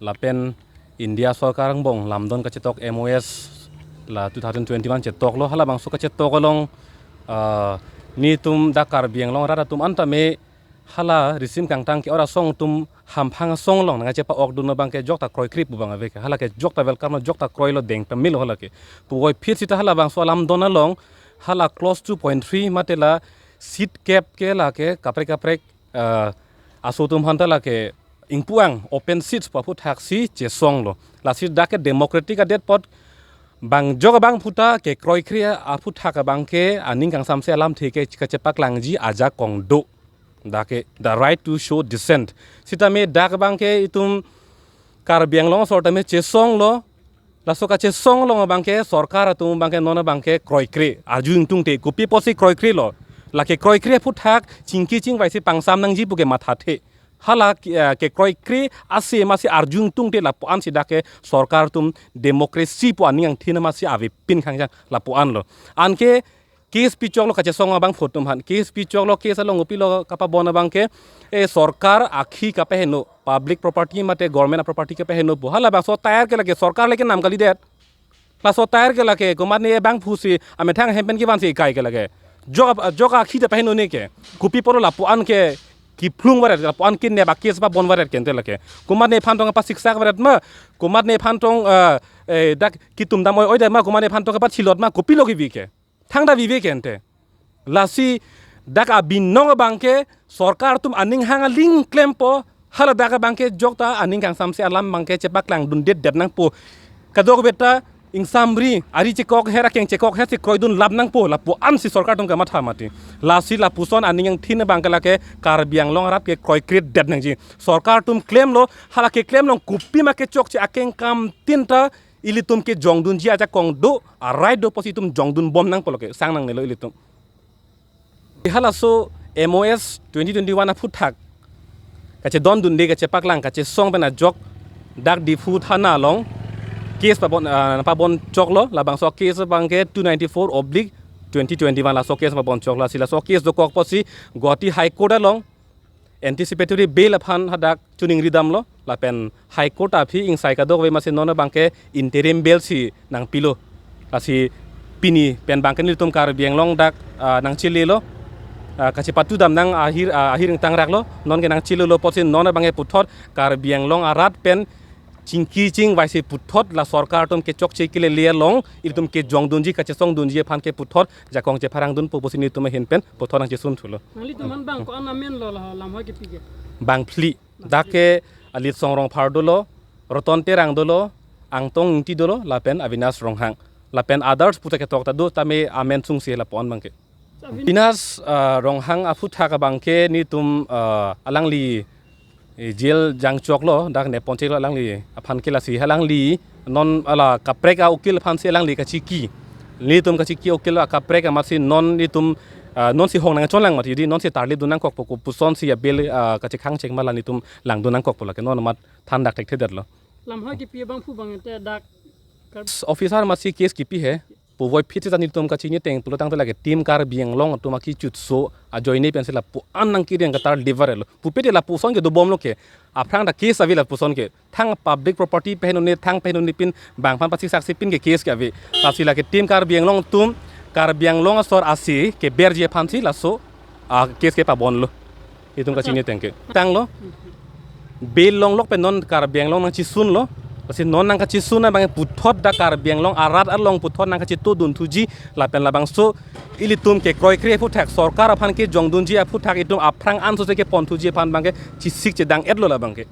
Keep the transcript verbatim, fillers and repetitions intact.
Lapen India sorkar angbong lamdon kachetok M O S la two thousand twenty-one chetok lo, halabangso kachetok along, ah, netum dak Karbi Anglong arat atum anta me hala risim kangtang ke-ot asong atum hamphang asong along nangchepa-okdun abang ke jokta kroikre pu abang ave ke, hala ke jokta welcome lo, jokta kroi lo, deng pamil lo hala ke. Puvoiphit sita halabangso alamdon along hala clause two point three mate la seat cap ke la ke kaprek kaprek, ah, aso atum aphanta la ke ingpu-ang open seats pu aphuthak si chesong lo. Lasi dak ke democratic adet apot bang jok abang aphuthak ke kroikre aphuthak abang ke aning kangsamse alamthe ke kachepaklangji ajakong do. Dak ke the right to show dissent. Sitame dak abang ke itum Karbi Anglong asor tame chesong lo. Laso kachesong along abang ke sorkar atum abang ke non abang ke kroikre arju ingtungte, kopi apotsi kroikre lo. La ke kroikre aphuthak chingki chingvai si pangsam nangji pu ke mathathe. Hala ke, eh, ke kroikre ase masi arju ingtungte lapu-an si dak ke sorkar atum democracy pu aning angthin masi avepin khangjang lapu-an lo. Anke case pichok lo kachesong abang aphuthak atum aphan. Case pichok lo, case along kopi lo kapabon abang ke, eh, sorkar akhi kapaheno, public property mate government property kapaheno pu. Halabangso tyre ke la ke sorkar le kenam kalidet. Laso tyre ke la ke komatne bangphu si amethang hem pen kevan si ekai ke la ke. Jok, jok akhi ta paheno ne ke. Kopi apot lapu-an ke kephlung varet, lapu-an ke neba case pabon varet ke ante la ke. Komatne aphan tong kapasiksak varet ma, komatne aphan tong, eh, eh, dak kitum dam oi oi det ma, komatne aphan tong kapachilot ma, kopilo kevi ke. Thangta vive ke ante. Lasi dak abinong abang ke sorkar atum aning hang aling klempo, hala dak abang ke jokta aning kangsamse alam abang ke chepaklangdundet det nangpo. Kadokave ta ingsamri, ari chekokher, akeng chekokher si kroidun lap nangpo, lapu-an si sorkar atum kamatha mati. Lasi lapuson aning angthin abang ke la ke Karbi Anglong arat ke kroikredet nangji. Sorkar atum klemlo, hala keklem along kopi ma kechokche akeng kamtin ta ilitum ke jongdunji ajakong do, a right do apotsi itum jongdunbom nangpo lo ke, sang nangnelo ilitum. Halaso M O S twenty twenty-one aphuthak kachedondunde, kachepaklang, kachesong pen ajok dak Diphu thana along case pabon, ah, pabon choklo, labangso case abang ke two ninety-four oblique twenty twenty-one, laso case pabon choklo, si laso case dokok apotsi Guwahati High Court along anticipatory bail aphan hadak choningri damlo, lapen High Court aphi ingsai kadokave masi non abang ke interim bail si nangpilo. Lasi pini pen abang ke nelitum Karbi Anglong dak, ah, nangchelelo, ah, kachepatu dam nang ahir, ah, ahir ingtang raklo, non ke nangchelelo apotsi non abang ke puthot Karbi Anglong arat pen chingki chingvai si puthot la sorkar atum kechokche kelele along ilitum kejongdunji, kachesongdunji aphan ke puthot jakong chepharangdunpo pusi nelitum ahin pen puthot nangchesunthulo. Nanglitum aphan bang ko-an amen lo la lamhoi kepi ke? Bang phli. Dak ke Alitsong Rongphar dolo, Roton Terang dolo, Angtong Ingti dolo, lapen Avinash Ronghang. Lapen others puta ketok ta do, tame amen sungsi lapu-an abang ke. Avinash, ah, Ronghang aphuthak abang ke nelitum, ah, alangli, eh, jail jangchoklo, dak neponcheklo alangli aphan ke, lasi alangli non hala kaprek a-ukil aphan si alangli kachiki. Nelitum kachiki ukil akaprek amatsi non nelitum, ah, non si hong nangchonlang mati, di non si tarlip dun nangkokpo, kopuson si a-bail, ah, kachekhang chek ma la nelitum langdun nangkokpo, la ke non amat than dak thekthedetlo. Lamhoi kepi abangphu abang te dak kar- Officer amatsi case kepi he. Puvoiphit sita nelitum kachini ateng pulotangte la ke Team Karbi Anglong atum akechutso ajoine pensi lapu-an nangkireng katarlip varelo. Pupe te lapuson ke dobomlo ke. Aphrang ta case ave lapuson ke. Thang public property paheno ne, thang paheno ne pin, bang aphan pasiksaksi pin ke case ke ave. Lasi la ke Team Karbi Anglong atum, Karbi Anglong asor ase keberji aphansi laso, ah, case ke pabonlo. Itum kachini ateng ke. Tanglo. Bail longlok pen non Karbi Anglong nangchisunlo. Lasi non nangkachisun abang puthot dak Karbi Anglong arat along puthot nangkachitudun thuji lapen labangso ilitum ke kroikre aphuthak, sorkar aphan kejongdunji aphuthak itum aphrang ansose kepon thuji aphan abang ke chisik chedang-etlo labang ke.